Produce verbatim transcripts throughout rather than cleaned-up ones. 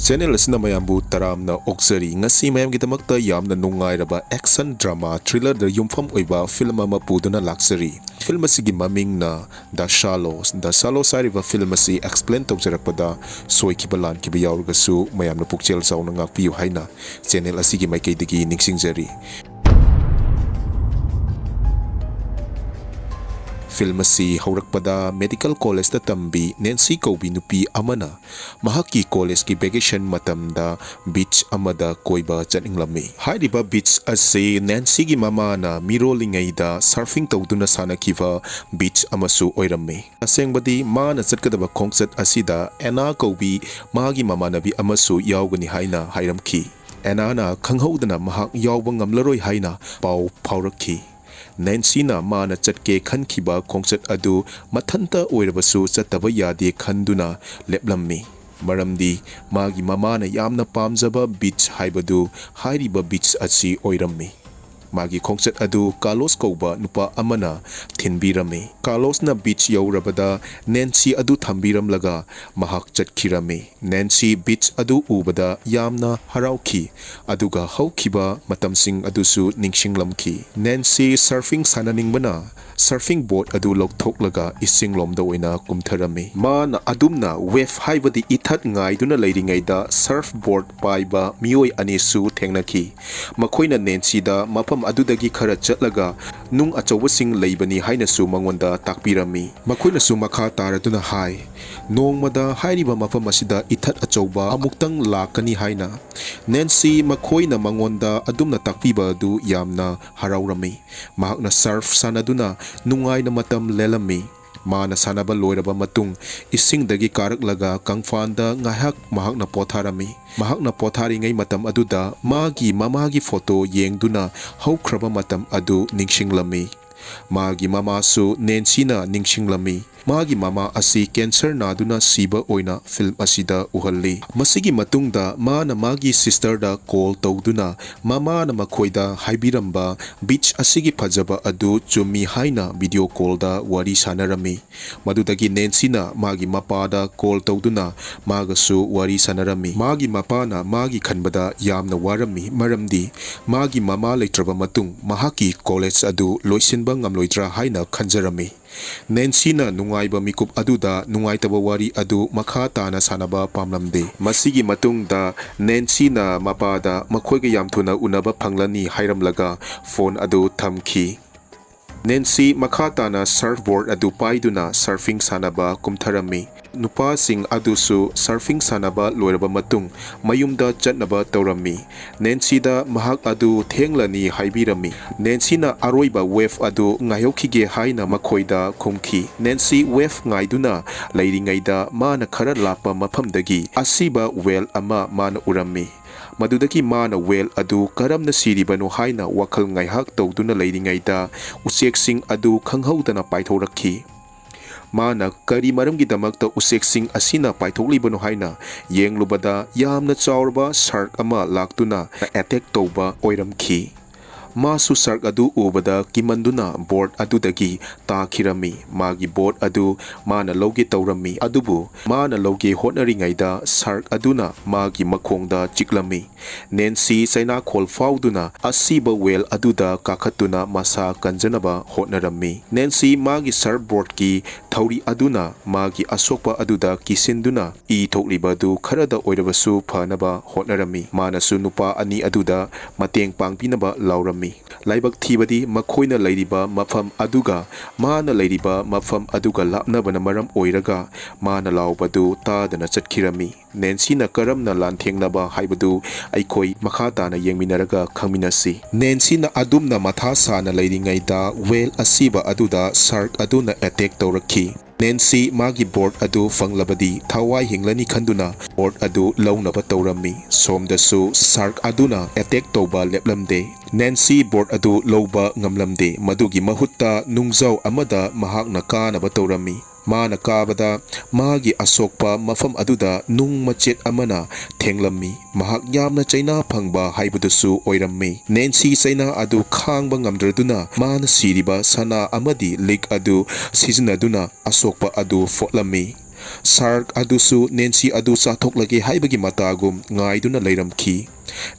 Channel ꯑꯁꯤꯅ ꯃꯌꯥꯝꯕꯨ ꯇꯔꯥꯝꯅ ꯑꯣꯛꯆꯔꯤ꯫ ꯉꯁꯤ ꯃꯌꯥꯝꯒꯤꯗꯃꯛꯇ ꯌꯥꯝꯅ ꯅꯨꯡꯉꯥꯏꯔꯕ action drama thrillerꯗ ꯌꯨꯝꯐꯝ ꯑꯣꯏꯕ film ꯑꯃ ꯄꯨꯗꯨꯅ ꯂꯥꯛꯆꯔꯤ꯫ Film ꯑꯁꯤꯒꯤ ꯃꯃꯤꯡꯅ The Shallows꯫ The Shallows ꯍꯥꯏꯔꯤꯕ film ꯑꯁꯤ explain ꯇꯧꯖꯔꯛꯄꯗ ꯁꯣꯏꯈꯤꯕ ꯂꯥꯟꯈꯤꯕ ꯌꯥꯎꯔꯒꯁꯨ ꯃꯌꯥꯝꯅ ꯄꯨꯛꯆꯦꯜ ꯆꯥꯎꯅ ꯉꯥꯛꯄꯤꯌꯨ ꯍꯥꯏꯅ channel ꯑꯁꯤꯒꯤ ꯃꯥꯏꯀꯩꯗꯒꯤ ꯅꯤꯡꯁꯤꯡꯖꯔꯤ꯫ Film ꯑꯁꯤ ꯍꯧꯔꯛꯄꯗ medical collegeꯇ ꯇꯝꯕꯤ ꯅꯦꯟꯁꯤ ꯀꯧꯕꯤ ꯅꯨꯄꯤ ꯑꯃꯅ ꯃꯍꯥꯛꯀꯤ collegeꯀꯤ vacation ꯃꯇꯝꯗ beach ꯑꯃꯗ ꯀꯣꯏꯕ ꯆꯠꯅꯤꯡꯂꯝꯃꯤ꯫ ꯍꯥꯏꯔꯤꯕ beach ꯑꯁꯤ ꯅꯦꯟꯁꯤꯒꯤ ꯃꯃꯥꯅ ꯃꯤꯔꯣꯜꯂꯤꯉꯩꯗ surfing ꯇꯧꯗꯨꯅ ꯁꯥꯟꯅꯈꯤꯕ beach ꯑꯃꯁꯨ ꯑꯣꯏꯔꯝꯃꯤ꯫ ꯑꯁꯦꯡꯕꯗꯤ ꯃꯥꯅ ꯆꯠꯀꯗꯕ ꯈꯣꯡꯆꯠ ꯑꯁꯤꯗ ꯑꯦꯅꯥ ꯀꯧꯕꯤ ꯃꯥꯒꯤ ꯃꯃꯥꯟꯅꯕꯤ ꯑꯃꯁꯨ ꯌꯥꯎꯒꯅꯤ ꯍꯥꯏꯅ ꯍꯥꯏꯔꯝꯈꯤ꯫ ꯑꯦꯅꯥꯅ ꯈꯪꯍꯧꯗꯅ ꯃꯍꯥꯛ ꯌꯥꯎꯕ ꯉꯝꯂꯔꯣꯏ ꯍꯥꯏꯅ ꯄꯥꯎ ꯐꯥꯎꯔꯛꯈꯤ꯫ ꯅꯦꯟꯁꯤꯅ ꯃꯥꯅ ꯆꯠꯀꯦ ꯈꯟꯈꯤꯕ ꯈꯣꯡꯆꯠ ꯑꯗꯨ ꯃꯊꯟꯇ ꯑꯣꯏꯔꯕꯁꯨ ꯆꯠꯇꯕ ꯌꯥꯗꯦ ꯈꯟꯗꯨꯅ ꯂꯦꯞꯂꯝꯃꯤ꯫ ꯃꯔꯝꯗꯤ ꯃꯥꯒꯤ ꯃꯃꯥꯅ ꯌꯥꯝꯅ ꯄꯥꯝꯖꯕ beach ꯍꯥꯏꯕꯗꯨ ꯍꯥꯏꯔꯤꯕ beach ꯑꯁꯤ ꯑꯣꯏꯔꯝꯃꯤ꯫ ꯃꯥꯒꯤ ꯈꯣꯡꯆꯠ ꯑꯗꯨ ꯀꯥꯔꯂꯣꯁ ꯀꯧꯕ ꯅꯨꯄꯥ ꯑꯃꯅ ꯊꯤꯟꯕꯤꯔꯝꯃꯤ꯫ ꯀꯥꯔꯂꯣꯁꯅ beach ꯌꯧꯔꯕꯗ ꯅꯦꯟꯁꯤ ꯑꯗꯨ ꯊꯝꯕꯤꯔꯝꯂꯒ ꯃꯍꯥꯛ ꯆꯠꯈꯤꯔꯝꯃꯤ꯫ ꯅꯦꯟꯁꯤ beach ꯑꯗꯨ ꯎꯕꯗ ꯌꯥꯝꯅ ꯍꯔꯥꯎꯈꯤ, ꯑꯗꯨꯒ ꯍꯧꯈꯤꯕ ꯃꯇꯝꯁꯤꯡ ꯑꯗꯨꯁꯨ ꯅꯤꯡꯁꯤꯡꯂꯝꯈꯤ꯫ ꯅꯦꯟꯁꯤ surfing ꯁꯥꯟꯅꯅꯤꯡꯕꯅ surfing board ꯑꯗꯨ ꯂꯧꯊꯣꯛꯂꯒ ꯏꯁꯤꯡꯂꯣꯝꯗ ꯑꯣꯏꯅ ꯀꯨꯝꯊꯔꯝꯃꯤ꯫ ꯃꯥꯅ ꯑꯗꯨꯝꯅ wave ꯍꯥꯏꯕꯗꯤ ꯏꯊꯠ ꯉꯥꯏꯗꯨꯅ ꯂꯩꯔꯤꯉꯩꯗ surfboard ꯄꯥꯏꯕ ꯃꯤꯑꯣꯏ ꯑꯅꯤꯁꯨ ꯊꯦꯡꯅꯈꯤ꯫ ꯃꯈꯣꯏꯅ ꯅꯦꯟꯁꯤꯗ ꯃꯐꯝ ꯑꯗꯨꯗꯒꯤ ꯈꯔ ꯆꯠꯂꯒ ꯅꯨꯡ ꯑꯆꯧꯕꯁꯤꯡ ꯂꯩꯕꯅꯤ ꯍꯥꯏꯅꯁꯨ ꯃꯉꯣꯟꯗ ꯇꯥꯛꯄꯤꯔꯝꯃꯤ꯫ ꯃꯈꯣꯏꯅꯁꯨ ꯃꯈꯥ ꯇꯥꯔꯗꯨꯅ ꯍꯥꯏ, "ꯅꯣꯡꯃꯗ ꯍꯥꯏꯔꯤꯕ ꯃꯐꯝ ꯑꯁꯤꯗ ꯏꯊꯠ ꯑꯆꯧꯕ ꯑꯃꯨꯛꯇꯪ ꯂꯥꯛꯀꯅꯤ" ꯍꯥꯏꯅ꯫ ꯅꯦꯟꯁꯤ ꯃꯈꯣꯏꯅ ꯃꯉꯣꯟꯗ ꯑꯗꯨꯝꯅ ꯇꯥꯛꯄꯤꯕ ꯑꯗꯨ ꯌꯥꯝꯅ ꯍꯔꯥꯎꯔꯝꯃꯤ꯫ ꯃꯍꯥꯛꯅ surf ꯁꯥꯟꯅꯗꯨꯅ ꯅꯨꯡꯉꯥꯏꯅ ꯃꯇꯝ ꯂꯦꯜꯂꯝꯃꯤ꯫ ꯃꯥꯅ ꯁꯥꯟꯅꯕ ꯂꯣꯏꯔꯕ ꯃꯇꯨꯡ, ꯏꯁꯤꯡꯗꯒꯤ ꯀꯥꯔꯛꯂꯒ ꯀꯪꯐꯥꯟꯗ ꯉꯥꯏꯍꯥꯛ ꯃꯍꯥꯛꯅ ꯄꯣꯊꯥꯔꯝꯃꯤ꯫ ꯃꯍꯥꯛꯅ ꯄꯣꯊꯥꯔꯤꯉꯩ ꯃꯇꯝ ꯑꯗꯨꯗ ꯃꯥꯒꯤ ꯃꯃꯥꯒꯤ photo ꯌꯦꯡꯗꯨꯅ ꯍꯧꯈ꯭ꯔꯕ ꯃꯇꯝ ꯑꯗꯨ ꯅꯤꯡꯁꯤꯡꯂꯝꯃꯤ꯫ ꯃꯥꯒꯤ ꯃꯃꯥꯁꯨ ꯅꯦꯟꯁꯤꯅ ꯅꯤꯡꯁꯤꯡꯂꯝꯃꯤ꯫ ꯃꯥꯒꯤ ꯃꯃꯥ ꯑꯁꯤ ꯀꯦꯟꯁꯔ ꯅꯥꯗꯨꯅ ꯁꯤꯕ ꯑꯣꯏꯅ ꯐꯤꯜꯝ ꯑꯁꯤꯗ ꯎꯍꯜꯂꯤ꯫ ꯃꯁꯤꯒꯤ ꯃꯇꯨꯡꯗ ꯃꯥꯅ ꯃꯥꯒꯤ ꯁꯤꯁꯇꯔꯗ ꯀꯣꯜ ꯇꯧꯗꯨꯅ ꯃꯃꯥꯅ ꯃꯈꯣꯏꯗ ꯍꯥꯏꯕꯤꯔꯝꯕ ꯕꯤꯆ ꯑꯁꯤꯒꯤ ꯐꯖꯕ ꯑꯗꯨ ꯆꯨꯝꯃꯤ ꯍꯥꯏꯅ ꯚꯤꯗꯤꯑꯣ ꯀꯣꯜꯗ ꯋꯥꯔꯤ ꯁꯥꯟꯅꯔꯝꯃꯤ꯫ ꯃꯗꯨꯗꯒꯤ ꯅꯦꯟꯁꯤꯅ ꯃꯥꯒꯤ ꯃꯄꯥꯗ ꯀꯣꯜ ꯇꯧꯗꯨꯅ ꯃꯥꯒꯁꯨ ꯋꯥꯔꯤ ꯁꯥꯟꯅꯔꯝꯃꯤ꯫ ꯃꯥꯒꯤ ꯃꯄꯥꯅ ꯃꯥꯒꯤ ꯈꯟꯕꯗ ꯌꯥꯝꯅ ꯋꯥꯔꯝꯃꯤ, ꯃꯔꯝꯗꯤ ꯃꯥꯒꯤ ꯃꯃꯥ ꯂꯩꯇ꯭ꯔꯕ ꯃꯇꯨꯡ ꯃꯍꯥꯛꯀꯤ ꯀꯣꯂꯦꯖ ꯑꯗꯨ ꯂꯣꯏꯁꯤꯟꯕ ꯉꯝꯂꯣꯏꯗ꯭ꯔꯥ ꯍꯥꯏꯅ ꯈꯟꯖꯔꯝꯃꯤ꯫ ꯅꯦꯟꯁꯤꯅ ꯅꯨꯡꯉꯥꯏꯕ ꯃꯤꯀꯨꯞ ꯑꯗꯨꯗ ꯅꯨꯡꯉꯥꯏꯇꯕ ꯋꯥꯔꯤ ꯑꯗꯨ ꯃꯈꯥ ꯇꯥꯅ ꯁꯥꯟꯅꯕ ꯄꯥꯝꯂꯝꯗꯦ꯫ ꯃꯁꯤꯒꯤ ꯃꯇꯨꯡꯗ ꯅꯦꯟꯁꯤꯅ ꯃꯄꯥꯗ ꯃꯈꯣꯏꯒ ꯌꯥꯝ ꯊꯨꯅ ꯎꯅꯕ ꯐꯪꯂꯅꯤ ꯍꯥꯏꯔꯝꯂꯒ ꯐꯣꯟ ꯑꯗꯨ ꯊꯝꯈꯤ꯫ ꯅꯦꯟꯁꯤ ꯃꯈꯥ ꯇꯥꯅ ꯁꯔꯐꯕꯣꯔꯗ ꯑꯗꯨ ꯄꯥꯏꯗꯨꯅ ꯁꯔꯐꯤꯡ ꯁꯥꯟꯅꯕ ꯀꯨꯝꯊꯔꯝꯃꯤ꯫ ꯅꯨꯄꯥꯁꯤꯡ ꯑꯗꯨꯁꯨ ꯁꯔꯐꯤꯡ ꯁꯥꯟꯅꯕ ꯂꯣꯏꯔꯕ ꯃꯇꯨꯡ ꯃꯌꯨꯝꯗ ꯆꯠꯅꯕ ꯇꯧꯔꯝꯃꯤ꯫ ꯅꯦꯟꯁꯤꯗ ꯃꯍꯥꯛ ꯑꯗꯨ ꯊꯦꯡꯂꯅꯤ ꯍꯥꯏꯕꯤꯔꯝꯃꯤ꯫ ꯅꯦꯟꯁꯤꯅ ꯑꯔꯣꯏꯕ ꯋꯦꯚ ꯑꯗꯨ ꯉꯥꯏꯍꯧꯈꯤꯒꯦ ꯍꯥꯏꯅ ꯃꯈꯣꯏꯗ ꯈꯨꯝꯈꯤ꯫ ꯅꯦꯟꯁꯤ ꯋꯦꯚ ꯉꯥꯏꯗꯨꯅ ꯂꯩꯔꯤꯉꯩꯗ ꯃꯥꯅ ꯈꯔ ꯂꯥꯞꯄ ꯃꯐꯝꯗꯒꯤ ꯑꯁꯤꯕ ꯋꯦꯜ ꯑꯃ ꯃꯥꯅ ꯎꯔꯝꯃꯤ꯫ ꯃꯗꯨꯗꯒꯤ ꯃꯥꯅ ꯋꯦꯜ ꯑꯗꯨ ꯀꯔꯝꯅ ꯁꯤꯔꯤꯕꯅꯣ ꯍꯥꯏꯅ ꯋꯥꯈꯜ ꯉꯥꯏꯍꯥꯛ ꯇꯧꯗꯨꯅ ꯂꯩꯔꯤꯉꯩꯗ ꯎꯆꯦꯛꯁꯤꯡ ꯑꯗꯨ ꯈꯪꯍꯧꯗꯅ ꯄꯥꯏꯊꯣꯔꯛꯈꯤ꯫ ꯃꯥꯅ ꯀꯔꯤ ꯃꯔꯝꯒꯤꯗꯃꯛꯇ ꯎꯆꯦꯛꯁꯤꯡ ꯑꯁꯤꯅ ꯄꯥꯏꯊꯣꯛꯂꯤꯕꯅꯣ ꯍꯥꯏꯅ ꯌꯦꯡꯂꯨꯕꯗ ꯌꯥꯝꯅ ꯆꯥꯎꯔꯕ ꯁꯥꯔꯛ ꯑꯃ ꯂꯥꯛꯇꯨꯅ ꯑꯦꯇꯦꯛ ꯇꯧꯕ ꯑꯣꯏꯔꯝꯈꯤ꯫ ꯃꯥꯁꯨ ꯁꯥꯔꯛ ꯑꯗꯨ ꯎꯕꯗ ꯀꯤꯃꯟꯗꯨꯅ ꯕꯣꯔꯗ ꯑꯗꯨꯗꯒꯤ ꯇꯥꯈꯤꯔꯝꯃꯤ꯫ ꯃꯥꯒꯤ ꯕꯣꯔꯗ ꯑꯗꯨ ꯃꯥꯅ ꯂꯧꯒꯦ ꯇꯧꯔꯝꯃꯤ, ꯑꯗꯨꯕꯨ ꯃꯥꯅ ꯂꯧꯒꯦ ꯍꯣꯠꯅꯔꯤꯉꯩꯗ ꯁꯥꯔꯛ ꯑꯗꯨꯅ ꯃꯥꯒꯤ ꯃꯈꯣꯡꯗ ꯆꯤꯛꯂꯝꯃꯤ꯫ ꯅꯦꯟꯁꯤ ꯆꯩꯅꯥꯈꯣꯜ ꯐꯥꯎꯗꯨꯅ ꯑꯁꯤꯕ ꯋꯦꯜ ꯑꯗꯨꯗ ꯀꯥꯈꯠꯇꯨꯅ ꯃꯁꯥ ꯀꯟꯖꯅꯕ ꯍꯣꯠꯅꯔꯝꯃꯤ꯫ ꯅꯦꯟꯁꯤ ꯃꯥꯒꯤ ꯁꯔꯐꯕꯣꯔꯗꯀꯤ ꯊꯧꯔꯤ ꯑꯗꯨꯅ ꯃꯥꯒꯤ ꯑꯁꯣꯛꯄ ꯑꯗꯨꯗ ꯀꯤꯁꯤꯟꯗꯨꯅ ꯏ ꯊꯣꯛꯂꯤꯕ ꯑꯗꯨ ꯈꯔꯗ ꯑꯣꯏꯔꯕꯁꯨ ꯐꯅꯕ ꯍꯣꯠꯅꯔꯝꯃꯤ꯫ ꯃꯥꯅꯁꯨ ꯅꯨꯄꯥ ꯑꯅꯤ ꯑꯗꯨꯗ ꯃꯇꯦꯡ ꯄꯥꯡꯕꯤꯅꯕ ꯂꯥꯎꯔꯝꯃꯤ꯫ ꯂꯥꯏꯕꯛ ꯊꯤꯕꯗꯤ ꯃꯈꯣꯏꯅ ꯂꯩꯔꯤꯕ ꯃꯐꯝ ꯑꯗꯨꯒ ꯃꯥꯅ ꯂꯩꯔꯤꯕ ꯃꯐꯝ ꯑꯗꯨꯒ ꯂꯥꯞꯅꯕꯅ ꯃꯔꯝ ꯑꯣꯏꯔꯒ ꯃꯥꯅ ꯂꯥꯎꯕꯗꯨ ꯇꯥꯗꯅ ꯆꯠꯈꯤꯔꯝꯃꯤ꯫ ꯅꯦꯟꯁꯤꯅ ꯀꯔꯝꯅ ꯂꯥꯟꯊꯦꯡꯅꯕ ꯍꯥꯏꯕꯗꯨ ꯑꯩꯈꯣꯏ ꯃꯈꯥ ꯇꯥꯅ ꯌꯦꯡꯃꯤꯟꯅꯔꯒ ꯈꯪꯃꯤꯟꯅꯁꯤ꯫ ꯅꯦꯟꯁꯤꯅ ꯑꯗꯨꯝꯅ ꯃꯊꯥ ꯁꯥꯅ ꯂꯩꯔꯤꯉꯩꯗ ꯋꯦꯜ ꯑꯁꯤꯕ ꯑꯗꯨꯗ ꯁꯥꯔꯛ ꯑꯗꯨꯅ ꯑꯦꯇꯦꯛ ꯇꯧꯔꯛꯈꯤ꯫ ꯅꯦꯟꯁꯤ ꯃꯥꯒꯤ ꯕꯣꯔꯗ ꯑꯗꯨ ꯐꯪꯂꯕꯗꯤ ꯊꯋꯥꯏ ꯍꯤꯡꯂꯅꯤ ꯈꯟꯗꯨꯅ ꯕꯣꯔꯗ ꯑꯗꯨ ꯂꯧꯅꯕ ꯇꯧꯔꯝꯃꯤ꯫ ꯁꯣꯝꯗꯁꯨ ꯁꯥꯔꯛ ꯑꯗꯨꯅ ꯑꯦꯇꯦꯛ ꯇꯧꯕ ꯂꯦꯞꯂꯝꯗꯦ꯫ ꯅꯦꯟꯁꯤ ꯕꯣꯔꯗ ꯑꯗꯨ ꯂꯧꯕ ꯉꯝꯂꯝꯗꯦ꯫ ꯃꯗꯨꯒꯤ ꯃꯍꯨꯠꯇ ꯅꯨꯡꯖꯥꯎ ꯑꯃꯗ ꯃꯍꯥꯛꯅ ꯀꯥꯅꯕ ꯇꯧꯔꯝꯃꯤ꯫ ꯃꯥꯅ ꯀꯥꯕꯗ ꯃꯥꯒꯤ ꯑꯁꯣꯛꯄ ꯃꯐꯝ ꯑꯗꯨꯗ ꯅꯨꯡ ꯃꯆꯦꯠ ꯑꯃꯅ ꯊꯦꯡꯂꯝꯃꯤ꯫ ꯃꯍꯥꯛ ꯌꯥꯝꯅ ꯆꯩꯅꯥ ꯐꯪꯕ ꯍꯥꯏꯕꯗꯨꯁꯨ ꯑꯣꯏꯔꯝꯃꯤ꯫ ꯅꯦꯟꯁꯤ ꯆꯩꯅꯥ ꯑꯗꯨ ꯈꯥꯡꯕ ꯉꯝꯗ꯭ꯔꯗꯨꯅ ꯃꯥꯅ ꯁꯤꯔꯤꯕ ꯁꯅꯥ ꯑꯃꯗꯤ ꯂꯤꯛ ꯑꯗꯨ ꯁꯤꯖꯤꯟꯅꯗꯨꯅ ꯑꯁꯣꯛꯄ ꯑꯗꯨ ꯐꯣꯠꯂꯝꯃꯤ꯫ ꯁꯥꯔꯛ ꯑꯗꯨꯁꯨ ꯅꯦꯟꯁꯤ ꯑꯗꯨ ꯆꯥꯊꯣꯛꯂꯒꯦ ꯍꯥꯏꯕꯒꯤ ꯃꯇꯥꯒꯨꯝ ꯉꯥꯏꯗꯨꯅ ꯂꯩꯔꯝꯈꯤ꯫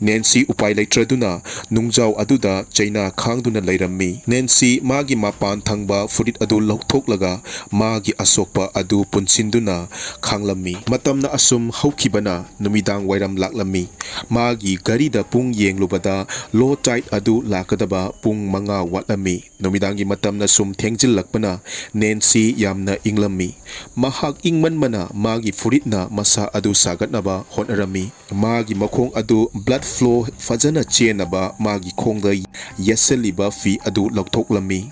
ꯅꯦꯟꯁꯤ ꯎꯄꯥꯏ ꯂꯩꯇ꯭ꯔꯗꯨꯅ ꯅꯨꯡꯖꯥꯎ ꯑꯗꯨꯗ ꯆꯩꯅꯥ ꯈꯥꯡꯗꯨꯅ ꯂꯩꯔꯝꯃꯤ꯫ ꯅꯦꯟꯁꯤ ꯃꯥꯒꯤ ꯃꯄꯥꯟ ꯊꯪꯕ ꯐꯨꯔꯤꯠ ꯑꯗꯨ ꯂꯧꯊꯣꯛꯂꯒ ꯃꯥꯒꯤ ꯑꯁꯣꯛꯄ ꯑꯗꯨ ꯄꯨꯟꯁꯤꯟꯗꯨꯅ ꯈꯥꯡꯂꯝꯃꯤ꯫ ꯃꯇꯝꯅ ꯑꯁꯨꯝ ꯍꯧꯈꯤꯕꯅ ꯅꯨꯃꯤꯗꯥꯡ ꯋꯥꯏꯔꯝ ꯂꯥꯛꯂꯝꯃꯤ꯫ ꯃꯥꯒꯤ ꯘꯔꯤꯗ ꯄꯨꯡ ꯌꯦꯡꯂꯨꯕꯗ ꯂꯣ ꯇꯥꯏꯗ ꯑꯗꯨ ꯂꯥꯛꯀꯗꯕ ꯄꯨꯡ ꯃꯉꯥ ꯋꯥꯠꯂꯝꯃꯤ꯫ ꯅꯨꯃꯤꯗꯥꯡꯒꯤ ꯃꯇꯝꯅ ꯁꯨꯝ ꯊꯦꯡꯖꯤꯜꯂꯛꯄꯅ ꯅꯦꯟꯁꯤ ꯌꯥꯝꯅ ꯏꯪꯂꯝꯃꯤ꯫ ꯃꯍꯥꯛ ꯏꯪꯃꯟꯕꯅ ꯃꯥꯒꯤ ꯐꯨꯔꯤꯠꯅ ꯃꯁꯥ ꯑꯗꯨ ꯁꯥꯒꯠꯅꯕ ꯍꯣꯠꯅꯔꯝꯃꯤ꯫ ꯃꯥꯒꯤ ꯃꯈꯣꯡ ꯑꯗꯨ ꯕ꯭ꯂꯗ ꯐ꯭ꯂꯣ ꯐꯖꯅ ꯆꯦꯟꯅꯕ ꯃꯥꯒꯤ ꯈꯣꯡꯗ ꯌꯦꯠꯁꯤꯜꯂꯤꯕ ꯐꯤ ꯑꯗꯨ ꯂꯧꯊꯣꯛꯂꯝꯃꯤ꯫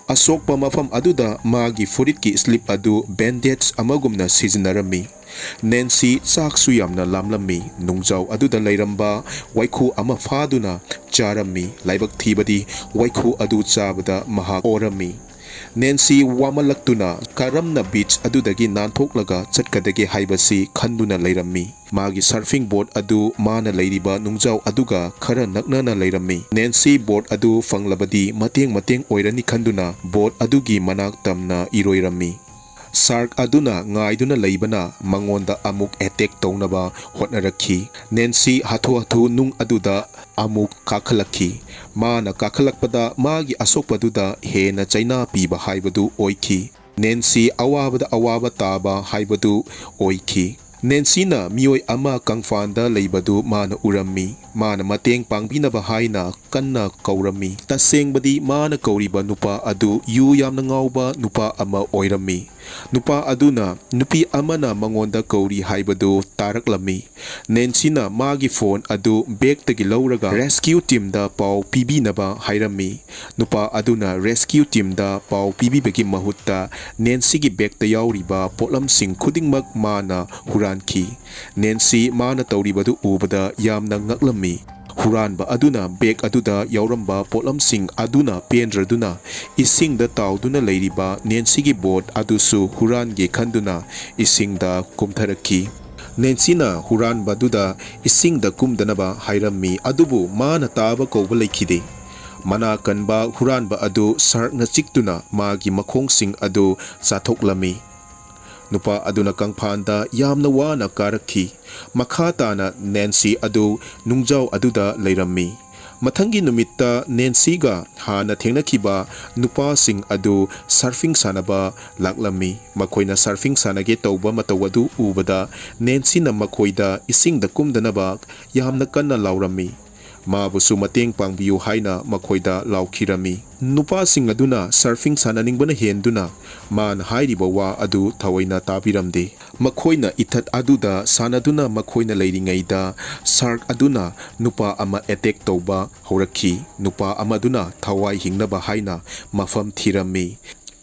ꯑꯁꯣꯛꯄ ꯃꯐꯝ ꯑꯗꯨꯗ ꯃꯥꯒꯤ ꯐꯨꯔꯤꯠꯀꯤ ꯁ꯭ꯂꯤꯞ ꯑꯗꯨ ꯕꯦꯟꯗꯦꯖ ꯑꯃꯒꯨꯝꯅ ꯁꯤꯖꯤꯟꯅꯔꯝꯃꯤ꯫ ꯅꯦꯟꯁꯤ ꯆꯥꯛꯁꯨ ꯌꯥꯝꯅ ꯂꯥꯝꯂꯝꯃꯤ꯫ ꯅꯨꯡꯖꯥꯎ ꯑꯗꯨꯗ ꯂꯩꯔꯝꯕ ꯋꯥꯏꯈꯨ ꯑꯃ ꯐꯥꯗꯨꯅ ꯆꯥꯔꯝꯃꯤ꯫ ꯂꯥꯏꯕꯛ ꯊꯤꯕꯗꯤ ꯋꯥꯏꯈꯨ ꯑꯗꯨ ꯆꯥꯕꯗ ꯃꯍꯥꯛ ꯑꯣꯔꯝꯃꯤ꯫ ꯅꯦꯟꯁꯤ ꯋꯥꯃꯜꯂꯛꯇꯨꯅ ꯀꯔꯝꯅ ꯕꯤꯆ ꯑꯗꯨꯗꯒꯤ ꯅꯥꯟꯊꯣꯛꯂꯒ ꯆꯠꯀꯗꯒꯦ ꯍꯥꯏꯕꯁꯤ ꯈꯟꯗꯨꯅ ꯂꯩꯔꯝꯃꯤ꯫ ꯃꯥꯒꯤ ꯁꯔꯐꯤꯡ ꯕꯣꯔꯗ ꯑꯗꯨ ꯃꯥꯅ ꯂꯩꯔꯤꯕ ꯅꯨꯡꯖꯥꯎ ꯑꯗꯨꯒ ꯈꯔ ꯅꯛꯅꯅ ꯂꯩꯔꯝꯃꯤ꯫ ꯅꯦꯟꯁꯤ ꯕꯣꯔꯗ ꯑꯗꯨ ꯐꯪꯂꯕꯗꯤ ꯃꯇꯦꯡ ꯃꯇꯦꯡ ꯑꯣꯏꯔꯅꯤ ꯈꯟꯗꯨꯅ ꯕꯣꯔꯗ ꯑꯗꯨꯒꯤ ꯃꯅꯥꯛ ꯇꯝꯅ ꯏꯔꯣꯏꯔꯝꯃꯤ꯫ ꯁꯥꯔꯛ ꯑꯗꯨꯅ ꯉꯥꯏꯗꯨꯅ ꯂꯩꯕꯅ ꯃꯉꯣꯟꯗ ꯑꯃꯨꯛ ꯑꯦꯇꯦꯛ ꯇꯧꯅꯕ ꯍꯣꯠꯅꯔꯛꯈꯤ꯫ ꯅꯦꯟꯁꯤ ꯍꯥꯊꯨ ꯍꯥꯊꯨ ꯅꯨꯡ ꯑꯗꯨꯗ ꯑꯃꯨꯛ ꯀꯥꯈꯠꯂꯛꯈꯤ꯫ ꯃꯥꯅ ꯀꯥꯈꯠꯂꯛꯄꯗ ꯃꯥꯒꯤ ꯑꯁꯣꯛꯄꯗꯨꯗ ꯍꯦꯟꯅ ꯆꯩꯅꯥ ꯄꯤꯕ ꯍꯥꯏꯕꯗꯨ ꯑꯣꯏꯈꯤ꯫ ꯅꯦꯟꯁꯤ ꯑꯋꯥꯕꯗ ꯑꯋꯥꯕ ꯇꯥꯕ ꯍꯥꯏꯕꯗꯨ ꯑꯣꯏꯈꯤ꯫ ꯅꯦꯟꯁꯤꯅ ꯃꯤꯑꯣꯏ ꯑꯃ ꯀꯪꯐꯥꯟꯗ ꯂꯩꯕꯗꯨ ꯃꯥꯅ ꯎꯔꯝꯃꯤ꯫ ꯃꯥꯅ ꯃꯇꯦꯡ ꯄꯥꯡꯕꯤꯅꯕ ꯍꯥꯏꯅ ꯀꯟꯅ ꯀꯧꯔꯝꯃꯤ꯫ ꯇꯁꯦꯡꯕꯗꯤ ꯃꯥꯅ ꯀꯧꯔꯤꯕ ꯅꯨꯄꯥ ꯑꯗꯨ ꯌꯨ ꯌꯥꯝꯅ ꯉꯥꯎꯕ ꯅꯨꯄꯥ ꯑꯃ ꯑꯣꯏꯔꯝꯃꯤ꯫ ꯅꯨꯄꯥ ꯑꯗꯨꯅ ꯅꯨꯄꯤ ꯑꯃꯅ ꯃꯉꯣꯟꯗ ꯀꯧꯔꯤ ꯍꯥꯏꯕꯗꯨ ꯇꯥꯔꯛꯂꯝꯃꯤ꯫ ꯅꯦꯟꯁꯤꯅ ꯃꯥꯒꯤ ꯐꯣꯟ ꯑꯗꯨ ꯕꯦꯒꯇꯒꯤ ꯂꯧꯔꯒ ꯔꯦꯁꯀ꯭ꯌꯨ ꯇꯤꯝꯗ ꯄꯥꯎ ꯄꯤꯕꯤꯅꯕ ꯍꯥꯏꯔꯝꯃꯤ꯫ ꯅꯨꯄꯥ ꯑꯗꯨꯅ ꯔꯦꯁꯀ꯭ꯌꯨ ꯇꯤꯝꯗ ꯄꯥꯎ ꯄꯤꯕꯤꯕꯒꯤ ꯃꯍꯨꯠꯇ ꯅꯦꯟꯁꯤꯒꯤ ꯕꯦꯒꯇ ꯌꯥꯎꯔꯤꯕ ꯄꯣꯠꯂꯝꯁꯤꯡ ꯈꯨꯗꯤꯡꯃꯛ ꯃꯥꯅ ꯍꯨꯔꯥꯟꯈꯤ꯫ ꯅꯦꯟꯁꯤ ꯃꯥꯅ ꯇꯧꯔꯤꯕꯗꯨ ꯎꯕꯗ ꯌꯥꯝꯅ ꯉꯛꯂꯝꯃꯤ꯫ ꯍꯨꯔꯥꯟꯕ ꯑꯗꯨꯅ ꯕꯦꯒ ꯑꯗꯨꯗ ꯌꯥꯎꯔꯝꯕ ꯄꯣꯠꯂꯝꯁꯤꯡ ꯑꯗꯨꯅ ꯄꯦꯟꯗ꯭ꯔꯗꯨꯅ ꯏꯁꯤꯡꯗ ꯇꯥꯎꯗꯨꯅ ꯂꯩꯔꯤꯕ ꯅꯦꯟꯁꯤꯒꯤ ꯕꯣꯠ ꯑꯗꯨꯁꯨ ꯍꯨꯔꯥꯟꯒꯦ ꯈꯟꯗꯨꯅ ꯏꯁꯤꯡꯗ ꯀꯨꯝꯊꯔꯛꯈꯤ꯫ ꯅꯦꯟꯁꯤꯅ ꯍꯨꯔꯥꯟꯕꯗꯨꯗ ꯏꯁꯤꯡꯗ ꯀꯨꯝꯗꯅꯕ ꯍꯥꯏꯔꯝꯃꯤ, ꯑꯗꯨꯕꯨ ꯃꯥꯅ ꯇꯥꯕ ꯀꯧꯕ ꯂꯩꯈꯤꯗꯦ꯫ ꯃꯅꯥ ꯀꯟꯕ ꯍꯨꯔꯥꯟꯕ ꯑꯗꯨ ꯁꯥꯔꯛꯅ ꯆꯤꯛꯇꯨꯅ ꯃꯥꯒꯤ ꯃꯈꯣꯡꯁꯤꯡ ꯑꯗꯨ ꯆꯥꯊꯣꯛꯂꯝꯃꯤ꯫ ꯅꯨꯄꯥ ꯑꯗꯨꯅ ꯀꯪꯐꯥꯟꯗ ꯌꯥꯝꯅ ꯋꯥꯅ ꯀꯥꯔꯛꯈꯤ꯫ ꯃꯈꯥ ꯇꯥꯅ ꯅꯦꯟꯁꯤ ꯑꯗꯨ ꯅꯨꯡꯖꯥꯎ ꯑꯗꯨꯗ ꯂꯩꯔꯝꯃꯤ꯫ ꯃꯊꯪꯒꯤ ꯅꯨꯃꯤꯠꯇ ꯅꯦꯟꯁꯤꯒ ꯍꯥꯟꯅ ꯊꯦꯡꯅꯈꯤꯕ ꯅꯨꯄꯥꯁꯤꯡ ꯑꯗꯨ ꯁꯔꯐꯤꯡ ꯁꯥꯟꯅꯕ ꯂꯥꯛꯂꯝꯃꯤ꯫ ꯃꯈꯣꯏꯅ ꯁꯔꯐꯤꯡ ꯁꯥꯟꯅꯒꯦ ꯇꯧꯕ ꯃꯇꯧ ꯑꯗꯨ ꯎꯕꯗ ꯅꯦꯟꯁꯤꯅ ꯃꯈꯣꯏꯗ ꯏꯁꯤꯡꯗ ꯀꯨꯝꯗꯅꯕ ꯌꯥꯝꯅ ꯀꯟꯅ ꯂꯥꯎꯔꯝꯃꯤ꯫ ꯃꯥꯕꯨꯁꯨ ꯃꯇꯦꯡ ꯄꯥꯡꯕꯤꯌꯨ ꯍꯥꯏꯅ ꯃꯈꯣꯏꯗ ꯂꯥꯎꯈꯤꯔꯝꯃꯤ꯫ ꯅꯨꯄꯥꯁꯤꯡ ꯑꯗꯨꯅ ꯁꯔꯐꯤꯡ ꯁꯥꯟꯅꯅꯤꯡꯕꯅ ꯍꯦꯟꯗꯨꯅ ꯃꯥꯅ ꯍꯥꯏꯔꯤꯕ ꯋꯥ ꯑꯗꯨ ꯊꯑꯣꯏꯅ ꯇꯥꯕꯤꯔꯝꯗꯦ꯫ ꯃꯈꯣꯏꯅ ꯏꯊꯠ ꯑꯗꯨꯗ ꯁꯥꯟꯅꯗꯨꯅ ꯃꯈꯣꯏꯅ ꯂꯩꯔꯤꯉꯩꯗ ꯁꯥꯔꯛ ꯑꯗꯨꯅ ꯅꯨꯄꯥ ꯑꯃ ꯑꯦꯇꯦꯛ ꯇꯧꯕ ꯍꯧꯔꯛꯈꯤ꯫ ꯅꯨꯄꯥ ꯑꯃꯗꯨꯅ ꯊꯋꯥꯏ ꯍꯤꯡꯅꯕ ꯍꯥꯏꯅ ꯃꯐꯝ ꯊꯤꯔꯝꯃꯤ꯫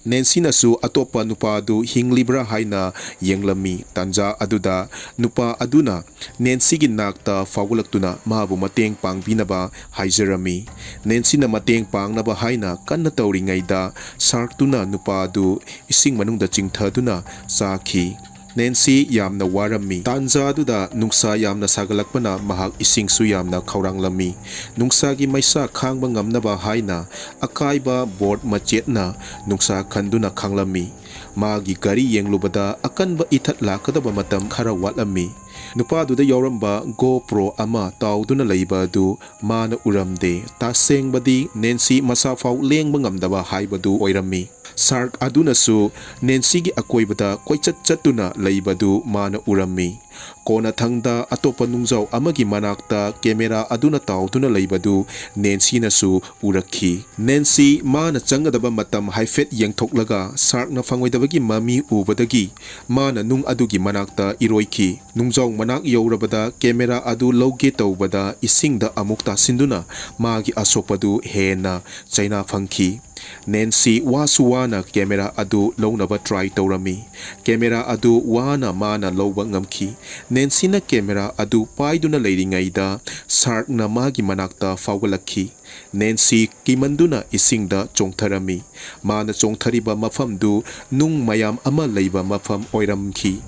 ꯅꯦꯟꯁꯤꯅꯁꯨ ꯑꯇꯣꯞꯄ ꯅꯨꯄꯥ ꯑꯗꯨ ꯍꯤꯡꯂꯤꯕ꯭ꯔꯥ ꯍꯥꯏꯅ ꯌꯦꯡꯂꯝꯃꯤ꯫ ꯇꯥꯟꯖꯥ ꯑꯗꯨꯗ ꯅꯨꯄꯥ ꯑꯗꯨꯅ ꯅꯦꯟꯁꯤꯒꯤ ꯅꯥꯛꯇ ꯐꯥꯎꯒꯠꯂꯛꯇꯨꯅ ꯃꯥꯕꯨ ꯃꯇꯦꯡ ꯄꯥꯡꯕꯤꯅꯕ ꯍꯥꯏꯖꯔꯝꯃꯤ꯫ ꯅꯦꯟꯁꯤꯅ ꯃꯇꯦꯡ ꯄꯥꯡꯅꯕ ꯍꯥꯏꯅ ꯀꯟꯅ ꯇꯧꯔꯤꯉꯩꯗ ꯁꯥꯔꯛꯇꯨꯅ ꯅꯨꯄꯥ ꯑꯗꯨ ꯏꯁꯤꯡ ꯃꯅꯨꯡꯗ ꯆꯤꯡꯊꯗꯨꯅ ꯆꯥꯈꯤ꯫ ꯅꯦꯟꯁꯤ ꯌꯥꯝꯅ ꯋꯥꯔꯝꯃꯤ꯫ ꯇꯥꯟꯖꯥꯗꯨꯗ ꯅꯨꯡꯁꯥ ꯌꯥꯝꯅ ꯁꯥꯒꯠꯂꯛꯄꯅ ꯃꯍꯥꯛ ꯏꯁꯤꯡꯁꯨ ꯌꯥꯝꯅ ꯈꯧꯔꯥꯡꯂꯝꯃꯤ꯫ ꯅꯨꯡꯁꯥꯒꯤ ꯃꯩꯁꯥ ꯈꯥꯡꯕ ꯉꯝꯅꯕ ꯍꯥꯏꯅ ꯑꯀꯥꯏꯕ ꯕꯣꯔꯗ ꯃꯆꯦꯠꯅ ꯅꯨꯡꯁꯥ ꯈꯟꯗꯨꯅ ꯈꯥꯡꯂꯝꯃꯤ꯫ ꯃꯥꯒꯤ ꯒꯥꯔꯤ ꯌꯦꯡꯂꯨꯕꯗ ꯑꯀꯟꯕ ꯏꯊꯠ ꯂꯥꯛꯀꯗꯕ ꯃꯇꯝ ꯈꯔ ꯋꯥꯠꯂꯝꯃꯤ꯫ ꯅꯨꯄꯥꯗꯨꯗ ꯌꯥꯎꯔꯝꯕ GoPro ꯑꯃ ꯇꯥꯎꯗꯨꯅ ꯂꯩꯕ ꯑꯗꯨ ꯃꯥꯅ ꯎꯔꯝꯗꯦ꯫ ꯇꯁꯦꯡꯕꯗꯤ ꯅꯦꯟꯁꯤ ꯃꯁꯥ ꯐꯥꯎ ꯂꯦꯡꯕ ꯉꯝꯗꯕ ꯍꯥꯏꯕꯗꯨ ꯑꯣꯏꯔꯝꯃꯤ꯫ ꯁꯥꯔꯛ ꯑꯗꯨꯅꯁꯨ ꯅꯦꯟꯁꯤꯒꯤ ꯑꯀꯣꯏꯕꯗ ꯀꯣꯏꯆꯠ ꯆꯠꯇꯨꯅ ꯂꯩꯕꯗꯨ ꯃꯥꯅ ꯎꯔꯝꯃꯤ꯫ ꯀꯣꯟꯅꯊꯪꯗ ꯑꯇꯣꯞꯄ ꯅꯨꯡꯖꯥꯎ ꯑꯃꯒꯤ ꯃꯅꯥꯛꯇ ꯀꯦꯃꯦꯔꯥ ꯑꯗꯨꯅ ꯇꯥꯎꯗꯨꯅ ꯂꯩꯕꯗꯨ ꯅꯦꯟꯁꯤꯅꯁꯨ ꯎꯔꯛꯈꯤ꯫ ꯅꯦꯟꯁꯤ ꯃꯥꯅ ꯆꯪꯒꯗꯕ ꯃꯇꯝ ꯍꯥꯏꯐꯦꯠ ꯌꯦꯡꯊꯣꯛꯂꯒ ꯁꯥꯔꯛꯅ ꯐꯪꯉꯣꯏꯗꯕꯒꯤ ꯃꯃꯤ ꯎꯕꯗꯒꯤ ꯃꯥꯅ ꯅꯨꯡ ꯑꯗꯨꯒꯤ ꯃꯅꯥꯛꯇ ꯏꯔꯣꯏꯈꯤ꯫ ꯅꯨꯡꯖꯥꯎ ꯃꯅꯥꯛ ꯌꯧꯔꯕꯗ ꯀꯦꯃꯦꯔꯥ ꯑꯗꯨ ꯂꯧꯒꯦ ꯇꯧꯕꯗ ꯏꯁꯤꯡꯗ ꯑꯃꯨꯛ ꯇꯥꯁꯤꯟꯗꯨꯅ ꯃꯥꯒꯤ ꯑꯁꯣꯛꯄꯗꯨ ꯍꯦꯟꯅ ꯆꯩꯅꯥ ꯐꯪꯈꯤ꯫ ꯅꯦꯟꯁꯤ ꯋꯥꯁꯨ ꯋꯥꯅ ꯀꯦꯃꯦꯔꯥ ꯑꯗꯨ ꯂꯧꯅꯕ ꯇ꯭ꯔꯥꯏ ꯇꯧꯔꯝꯃꯤ꯫ ꯀꯦꯃꯦꯔꯥ ꯑꯗꯨ ꯋꯥꯅ ꯃꯥꯅ ꯂꯧꯕ ꯉꯝꯈꯤ꯫ ꯅꯦꯟꯁꯤꯅ ꯀꯦꯃꯦꯔꯥ ꯑꯗꯨ ꯄꯥꯏꯗꯨꯅ ꯂꯩꯔꯤꯉꯩꯗ ꯁꯥꯔꯛꯅ ꯃꯥꯒꯤ ꯃꯅꯥꯛꯇ ꯐꯥꯎꯒꯠꯂꯛꯈꯤ꯫ ꯅꯦꯟꯁꯤ ꯀꯤꯃꯟꯗꯨꯅ ꯏꯁꯤꯡꯗ ꯆꯣꯡꯊꯔꯝꯃꯤ꯫ ꯃꯥꯅ ꯆꯣꯡꯊꯔꯤꯕ ꯃꯐꯝꯗꯨ ꯅꯨꯡ ꯃꯌꯥꯝ ꯑꯃ ꯂꯩꯕ ꯃꯐꯝ ꯑꯣꯏꯔꯝꯈꯤ꯫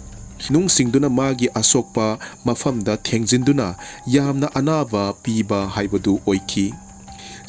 ꯅꯨꯡꯁꯤꯡꯗꯨꯅ ꯃꯥꯒꯤ ꯑꯁꯣꯛꯄ ꯃꯐꯝꯗ ꯊꯦꯡꯖꯤꯟꯗꯨꯅ ꯌꯥꯝꯅ ꯑꯅꯥꯕ ꯄꯤꯕ ꯍꯥꯏꯕꯗꯨ ꯑꯣꯏꯈꯤ꯫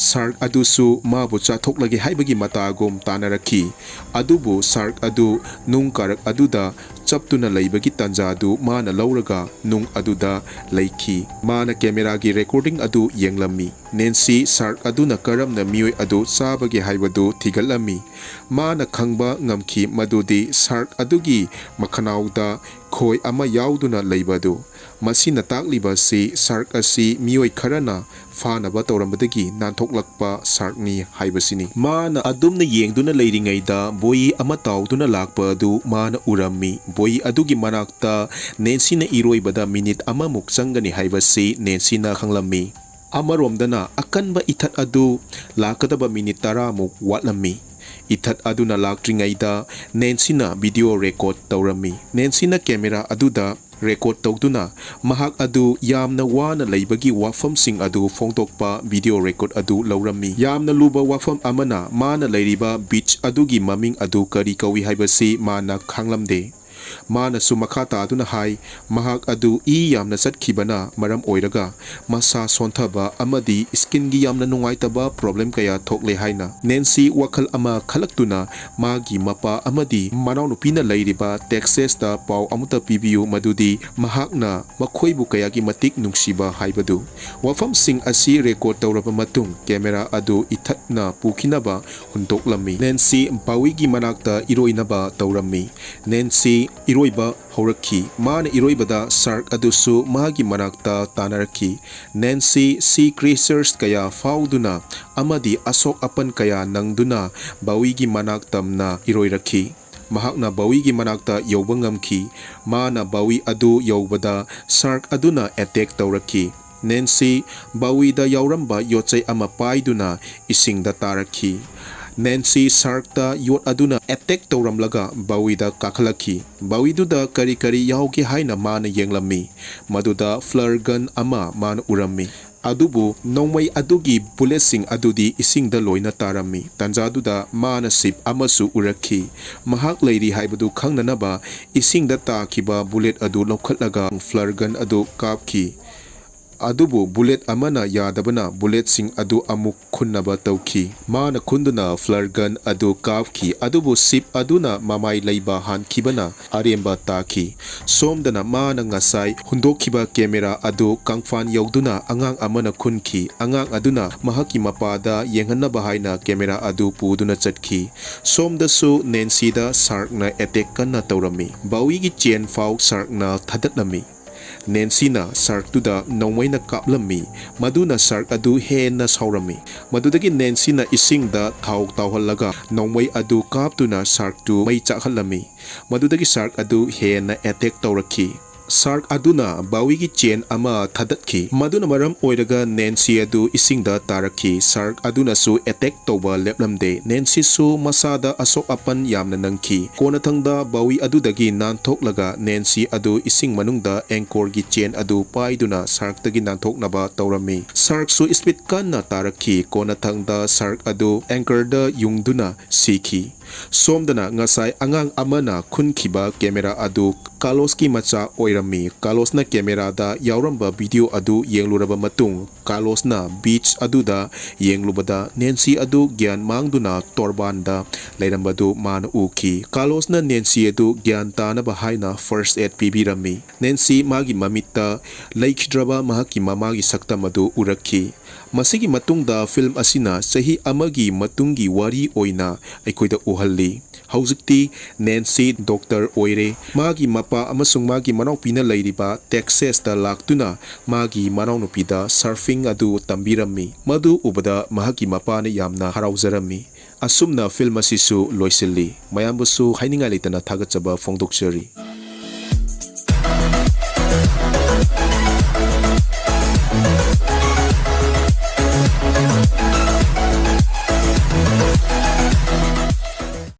ꯁꯥꯔꯛ ꯑꯗꯨꯁꯨ ꯃꯥꯕꯨ ꯆꯥꯊꯣꯛꯂꯒꯦ ꯍꯥꯏꯕꯒꯤ ꯃꯇꯥꯒꯨꯝ ꯇꯥꯟꯅꯔꯛꯈꯤ꯫ ꯑꯗꯨꯕꯨ ꯁꯥꯔꯛ ꯑꯗꯨ ꯅꯨꯡ ꯀꯥꯔꯛ ꯑꯗꯨꯗ ꯆꯞꯇꯨꯅ ꯂꯩꯕꯒꯤ ꯇꯥꯟꯖꯥꯗꯨ ꯃꯥꯅ ꯂꯧꯔꯒ ꯅꯨꯡ ꯑꯗꯨꯗ ꯂꯩꯈꯤ꯫ ꯃꯥꯅ ꯀꯦꯃꯦꯔꯥꯒꯤ ꯔꯦꯀꯣꯔꯗꯤꯡ ꯑꯗꯨ ꯌꯦꯡꯂꯝꯃꯤ꯫ ꯅꯦꯟꯁꯤ ꯁꯥꯔꯛ ꯑꯗꯨꯅ ꯀꯔꯝꯅ ꯃꯤꯑꯣꯏ ꯑꯗꯨ ꯆꯥꯕꯒꯦ ꯍꯥꯏꯕꯗꯨ ꯊꯤꯒꯠꯂꯝꯃꯤ꯫ ꯃꯥꯅ ꯈꯪꯕ ꯉꯝꯈꯤ ꯃꯗꯨꯗꯤ ꯁꯥꯔꯛ ꯑꯗꯨꯒꯤ ꯃꯈꯅꯥꯎꯗ ꯈꯣꯏ ꯑꯃ ꯌꯥꯎꯗꯨꯅ ꯂꯩꯕꯗꯨ꯫ ꯃꯁꯤꯅ ꯇꯥꯛꯂꯤꯕ ꯑꯁꯤ ꯁꯥꯔꯛ ꯑꯁꯤ ꯃꯤꯑꯣꯏ ꯈꯔꯅ ꯐꯥꯅꯕ ꯇꯧꯔꯝꯕꯗꯒꯤ ꯅꯥꯟꯊꯣꯛꯂꯛꯄ ꯁꯥꯔꯛꯅꯤ ꯍꯥꯏꯕꯁꯤꯅꯤ꯫ ꯃꯥꯅ ꯑꯗꯨꯝꯅ ꯌꯦꯡꯗꯨꯅ ꯂꯩꯔꯤꯉꯩꯗ ꯕꯣꯌꯤ ꯑꯃ ꯇꯥꯎꯗꯨꯅ ꯂꯥꯛꯄ ꯑꯗꯨ ꯃꯥꯅ ꯎꯔꯝꯃꯤ꯫ ꯕꯣꯌꯤ ꯑꯗꯨꯒꯤ ꯃꯅꯥꯛꯇ ꯅꯦꯟꯁꯤꯅ ꯏꯔꯣꯏꯕꯗ ꯃꯤꯅꯤꯠ ꯑꯃꯃꯨꯛ ꯆꯪꯒꯅꯤ ꯍꯥꯏꯕꯁꯤ ꯅꯦꯟꯁꯤꯅ ꯈꯪꯂꯝꯃꯤ꯫ ꯑꯃꯔꯣꯝꯗꯅ ꯑꯀꯟꯕ ꯏꯊꯠ ꯑꯗꯨ ꯂꯥꯛꯀꯗꯕ ꯃꯤꯅꯤꯠ ꯇꯔꯥꯃꯨꯛ ꯋꯥꯠꯂꯝꯃꯤ꯫ ꯏꯊꯠ ꯑꯗꯨꯅ ꯂꯥꯛꯇ꯭ꯔꯤꯉꯩꯗ ꯅꯦꯟꯁꯤꯅ ꯚꯤꯗꯤꯑꯣ ꯔꯦꯀꯣꯔꯗ ꯇꯧꯔꯝꯃꯤ꯫ ꯅꯦꯟꯁꯤꯅ ꯀꯦꯃꯦꯔꯥ ꯑꯗꯨꯗ ꯔꯦꯀꯣꯔꯗ ꯇꯧꯗꯨꯅ ꯃꯍꯥꯛ ꯑꯗꯨ ꯌꯥꯝꯅ ꯋꯥꯅ ꯂꯩꯕꯒꯤ ꯋꯥꯐꯝꯁꯤꯡ ꯑꯗꯨ ꯐꯣꯡꯗꯣꯛꯄ ꯚꯤꯗꯤꯑꯣ ꯔꯦꯀꯣꯔꯗ ꯑꯗꯨ ꯂꯧꯔꯝꯃꯤ꯫ ꯌꯥꯝꯅ ꯂꯨꯕ ꯋꯥꯐꯝ ꯑꯃꯅ ꯃꯥꯅ ꯂꯩꯔꯤꯕ ꯕꯤꯆ ꯑꯗꯨꯒꯤ ꯃꯃꯤꯡ ꯑꯗꯨ ꯀꯔꯤ ꯀꯧꯏ ꯍꯥꯏꯕꯁꯤ ꯃꯥꯅ ꯈꯪꯂꯝꯗꯦ꯫ ꯃꯥꯅꯁꯨ ꯃꯈꯥ ꯇꯥꯗꯨꯅ ꯍꯥꯏ, ꯃꯍꯥꯛ ꯑꯗꯨ ꯏ ꯌꯥꯝꯅ ꯆꯠꯈꯤꯕꯅ ꯃꯔꯝ ꯑꯣꯏꯔꯒ ꯃꯁꯥ ꯁꯣꯟꯊꯕ ꯑꯃꯗꯤ skinꯒꯤ ꯌꯥꯝꯅ ꯅꯨꯡꯉꯥꯏꯇꯕ problem ꯀꯌꯥ ꯊꯣꯛꯂꯦ ꯍꯥꯏꯅ꯫ ꯅꯦꯟꯁꯤ ꯋꯥꯈꯜ ꯑꯃ ꯈꯜꯂꯛꯇꯨꯅ ꯃꯥꯒꯤ ꯃꯄꯥ ꯑꯃꯗꯤ ꯃꯅꯥꯎꯅꯨꯄꯤꯅ ꯂꯩꯔꯤꯕ Texasꯇ ꯄꯥꯎ ꯑꯃꯇ ꯄꯤꯕꯤꯌꯨ, ꯃꯗꯨꯗꯤ ꯃꯍꯥꯛꯅ ꯃꯈꯣꯏꯕꯨ ꯀꯌꯥꯒꯤ ꯃꯇꯤꯛ ꯅꯨꯡꯁꯤꯕ ꯍꯥꯏꯕꯗꯨ꯫ ꯋꯥꯐꯝꯁꯤꯡ ꯑꯁꯤ record ꯇꯧꯔꯕ ꯃꯇꯨꯡ camera ꯑꯗꯨ ꯏꯊꯠꯅ ꯄꯨꯈꯤꯅꯕ ꯍꯨꯟꯗꯣꯛꯂꯝꯃꯤ꯫ ꯅꯦꯟꯁꯤ ꯕꯥꯎꯏꯒꯤ ꯃꯅꯥꯛꯇ ꯏꯔꯣꯏꯅꯕ ꯇꯧꯔꯝꯃꯤ꯫ ꯅꯦꯟꯁꯤ ꯏꯔꯣꯏꯕ ꯍꯧꯔꯛꯈꯤ꯫ ꯃꯥꯅ ꯏꯔꯣꯏꯕꯗ shark ꯑꯗꯨꯁꯨ ꯃꯥꯒꯤ ꯃꯅꯥꯛꯇ ꯇꯥꯟꯅꯔꯛꯈꯤ꯫ ꯅꯦꯟꯁꯤ sea creatures ꯀꯌꯥ ꯐꯥꯎꯗꯨꯅ ꯑꯃꯗꯤ ꯑꯁꯣꯛ ꯑꯄꯟ ꯀꯌꯥ ꯅꯪꯗꯨꯅ ꯕꯥꯎꯏꯒꯤ ꯃꯅꯥꯛ ꯇꯝꯅ ꯏꯔꯣꯏꯔꯛꯈꯤ꯫ ꯃꯍꯥꯛꯅ ꯕꯥꯎꯏꯒꯤ ꯃꯅꯥꯛꯇ ꯌꯧꯕ ꯉꯝꯈꯤ꯫ ꯃꯥꯅ ꯕꯥꯎꯏ ꯑꯗꯨ ꯌꯧꯕꯗ shark ꯑꯗꯨꯅ attack ꯇꯧꯔꯛꯈꯤ꯫ ꯅꯦꯟꯁꯤ ꯕꯥꯎꯏꯗ ꯌꯥꯎꯔꯝꯕ ꯌꯣꯠꯆꯩ ꯑꯃ ꯄꯥꯏꯗꯨꯅ ꯏꯁꯤꯡꯗ ꯇꯥꯔꯛꯈꯤ꯫ ꯅꯦꯟꯁꯤ sharkꯇ ꯌꯣꯠ ꯑꯗꯨꯅ attack ꯇꯧꯔꯝꯂꯒ ꯕꯥꯎꯏꯗ ꯀꯥꯈꯠꯂꯛꯈꯤ꯫ ꯕꯥꯎꯏꯗꯨꯗ ꯀꯔꯤ ꯀꯔꯤ ꯌꯥꯎꯒꯦ ꯍꯥꯏꯅ ꯃꯥꯅ ꯌꯦꯡꯂꯝꯃꯤ꯫ ꯃꯗꯨꯗ flare gun ꯑꯃ ꯃꯥꯅ ꯎꯔꯝꯃꯤ꯫ ꯑꯗꯨꯕꯨ ꯅꯣꯡꯃꯩ ꯑꯗꯨꯒꯤ bulletꯁꯤꯡ ꯑꯗꯨꯗꯤ ꯏꯁꯤꯡꯗ ꯂꯣꯏꯅ ꯇꯥꯔꯝꯃꯤ꯫ ꯇꯥꯟꯖꯥꯗꯨꯗ ꯃꯥꯅ ship ꯑꯃꯁꯨ ꯎꯔꯛꯈꯤ꯫ ꯃꯍꯥꯛ ꯂꯩꯔꯤ ꯍꯥꯏꯕꯗꯨ ꯈꯪꯅꯅꯕ ꯏꯁꯤꯡꯗ ꯇꯥꯈꯤꯕ bullet ꯑꯗꯨ ꯂꯧꯈꯠꯂꯒ flare gun ꯑꯗꯨ ꯀꯥꯞꯈꯤ꯫ ꯑꯗꯨꯕꯨ bullet ꯑꯃꯅ ꯌꯥꯗꯕꯅ bulletꯁꯤꯡ ꯑꯗꯨ ꯑꯃꯨꯛ ꯈꯨꯟꯅꯕ ꯇꯧꯈꯤ꯫ ꯃꯥꯅ ꯈꯨꯟꯗꯨꯅ flare gun ꯑꯗꯨ ꯀꯥꯞꯈꯤ, ꯑꯗꯨꯕꯨ ship ꯑꯗꯨꯅ ꯃꯃꯥꯏ ꯂꯩꯕ ꯍꯥꯟꯈꯤꯕꯅ ꯑꯔꯦꯝꯕ ꯇꯥꯈꯤ꯫ ꯁꯣꯝꯗꯅ ꯃꯥꯅ ꯉꯁꯥꯏ ꯍꯨꯟꯗꯣꯛꯈꯤꯕ camera ꯑꯗꯨ ꯀꯪꯐꯥꯟ ꯌꯧꯗꯨꯅ ꯑꯉꯥꯡ ꯑꯃꯅ ꯈꯨꯟꯈꯤ꯫ ꯑꯉꯥꯡ ꯑꯗꯨꯅ ꯃꯍꯥꯛꯀꯤ ꯃꯄꯥꯗ ꯌꯦꯡꯍꯟꯅꯕ ꯍꯥꯏꯅ camera ꯑꯗꯨ ꯄꯨꯗꯨꯅ ꯆꯠꯈꯤ꯫ ꯁꯣꯝꯗꯁꯨ ꯅꯦꯟꯁꯤꯗ sharkꯅ attack ꯀꯟꯅ ꯇꯧꯔꯝꯃꯤ꯫ ꯕꯥꯎꯏꯒꯤ chain ꯐꯥꯎ sharkꯅ ꯊꯗꯠꯂꯝꯃꯤ꯫ ꯅꯦꯟꯁꯤꯅ sharkꯇꯨꯗ ꯅꯣꯡꯃꯩꯅ ꯀꯥꯞꯂꯝꯃꯤ꯫ ꯃꯗꯨꯅ shark ꯑꯗꯨ ꯍꯦꯟꯅ ꯁꯥꯎꯔꯝꯃꯤ꯫ ꯃꯗꯨꯗꯒꯤ ꯅꯦꯟꯁꯤꯅ ꯏꯁꯤꯡꯗ ꯊꯥꯎ ꯇꯥꯎꯍꯜꯂꯒ ꯅꯣꯡꯃꯩ ꯑꯗꯨ ꯀꯥꯞꯇꯨꯅ sharkꯇꯨ ꯃꯩ ꯆꯥꯛꯍꯜꯂꯝꯃꯤ꯫ ꯃꯗꯨꯗꯒꯤ shark ꯑꯗꯨ ꯍꯦꯟꯅ attack ꯇꯧꯔꯛꯈꯤ꯫ Shark ꯑꯗꯨꯅ ꯕꯥꯎꯏꯒꯤ chain ꯑꯃ ꯊꯥꯗꯠꯈꯤ꯫ ꯃꯗꯨꯅ ꯃꯔꯝ ꯑꯣꯏꯔꯒ ꯅꯦꯟꯁꯤ ꯑꯗꯨ ꯏꯁꯤꯡꯗ ꯇꯥꯔꯛꯈꯤ꯫ Shark ꯑꯗꯨꯅꯁꯨ attack ꯇꯧꯕ ꯂꯦꯞꯂꯝꯗꯦ꯫ ꯅꯦꯟꯁꯤꯁꯨ ꯃꯁꯥꯗ ꯑꯁꯣꯛ ꯑꯄꯟ ꯌꯥꯝꯅ ꯅꯪꯈꯤ꯫ ꯀꯣꯟꯅꯊꯪꯗ ꯕꯥꯎꯏ ꯑꯗꯨꯗꯒꯤ ꯅꯥꯟꯊꯣꯛꯂꯒ ꯅꯦꯟꯁꯤ ꯑꯗꯨ ꯏꯁꯤꯡ ꯃꯅꯨꯡꯗ anchorꯒꯤ chain ꯑꯗꯨ ꯄꯥꯏꯗꯨꯅ sharkꯇꯒꯤ ꯅꯥꯟꯊꯣꯛꯅꯕ ꯇꯧꯔꯝꯃꯤ꯫ Sharkꯁꯨ speed ꯀꯟꯅ ꯇꯥꯔꯛꯈꯤ꯫ ꯀꯣꯟꯅꯊꯪꯗ shark ꯑꯗꯨ anchorꯗ ꯌꯨꯡꯗꯨꯅ ꯁꯤꯈꯤ꯫ ꯁꯣꯝꯗꯅ ꯉꯁꯥꯏ ꯑꯉꯥꯡ ꯑꯃꯅ ꯈꯨꯟꯈꯤꯕ ꯀꯦꯃꯦꯔꯥ ꯑꯗꯨ ꯀꯥꯔꯂꯣꯁꯀꯤ ꯃꯆꯥ ꯑꯣꯏꯔꯝꯃꯤ꯫ ꯀꯥꯔꯂꯣꯁꯅ ꯀꯦꯃꯦꯔꯥꯗ ꯌꯥꯎꯔꯝꯕ ꯚꯤꯗꯤꯑꯣ ꯑꯗꯨ ꯌꯦꯡꯂꯨꯔꯕ ꯃꯇꯨꯡ, ꯀꯥꯔꯂꯣꯁꯅ ꯕꯤꯆ ꯑꯗꯨꯗ ꯌꯦꯡꯂꯨꯕꯗ ꯅꯦꯟꯁꯤ ꯑꯗꯨ ꯒ꯭ꯌꯥꯟ ꯃꯥꯡꯗꯨꯅ ꯇꯣꯔꯕꯥꯟꯗ ꯂꯩꯔꯝꯕꯗꯨ ꯃꯥꯅ ꯎꯈꯤ꯫ ꯀꯥꯔꯂꯣꯁꯅ ꯅꯦꯟꯁꯤ ꯑꯗꯨ ꯒ꯭ꯌꯥꯟ ꯇꯥꯅꯕ ꯍꯥꯏꯅ ꯐꯥꯔꯁ ꯑꯦꯗ ꯄꯤꯕꯤꯔꯝꯃꯤ꯫ ꯅꯦꯟꯁꯤ ꯃꯥꯒꯤ ꯃꯃꯤꯠꯇ ꯂꯩꯈꯤꯗ꯭ꯔꯕ ꯃꯍꯥꯛꯀꯤ ꯃꯃꯥꯒꯤ ꯁꯛꯇꯝ ꯑꯗꯨ ꯎꯔꯛꯈꯤ꯫ ꯃꯁꯤꯒꯤ ꯃꯇꯨꯡꯗ ꯐꯤꯜꯝ ꯑꯁꯤꯅ ꯆꯍꯤ ꯑꯃꯒꯤ ꯃꯇꯨꯡꯒꯤ ꯋꯥꯔꯤ ꯑꯣꯏꯅ ꯑꯩꯈꯣꯏꯗ ꯎꯍꯜꯂꯤ꯫ ꯍꯧꯖꯤꯛꯇꯤ ꯅꯦꯟꯁꯤ ꯗꯣꯛꯇꯔ ꯑꯣꯏꯔꯦ꯫ ꯃꯥꯒꯤ ꯃꯄꯥ ꯑꯃꯁꯨꯡ ꯃꯥꯒꯤ ꯃꯅꯥꯎꯄꯤꯅ ꯂꯩꯔꯤꯕ ꯇꯦꯛꯁꯥꯁꯇ ꯂꯥꯛꯇꯨꯅ ꯃꯥꯒꯤ ꯃꯅꯥꯎꯅꯨꯄꯤꯗ ꯁꯔꯐꯤꯡ ꯑꯗꯨ ꯇꯝꯕꯤꯔꯝꯃꯤ꯫ ꯃꯗꯨ ꯎꯕꯗ ꯃꯍꯥꯛꯀꯤ ꯃꯄꯥꯅ ꯌꯥꯝꯅ ꯍꯔꯥꯎꯖꯔꯝꯃꯤ꯫ ꯑꯁꯨꯝꯅ ꯐꯤꯜꯝ ꯑꯁꯤꯁꯨ ꯂꯣꯏꯁꯤꯜꯂꯤ꯫ ꯃꯌꯥꯝꯕꯨꯁꯨ ꯍꯥꯏꯅꯤꯡꯉꯥꯏ ꯂꯩꯇꯅ ꯊꯥꯒꯠꯆꯕ ꯐꯣꯡꯗꯣꯛꯆꯔꯤ꯫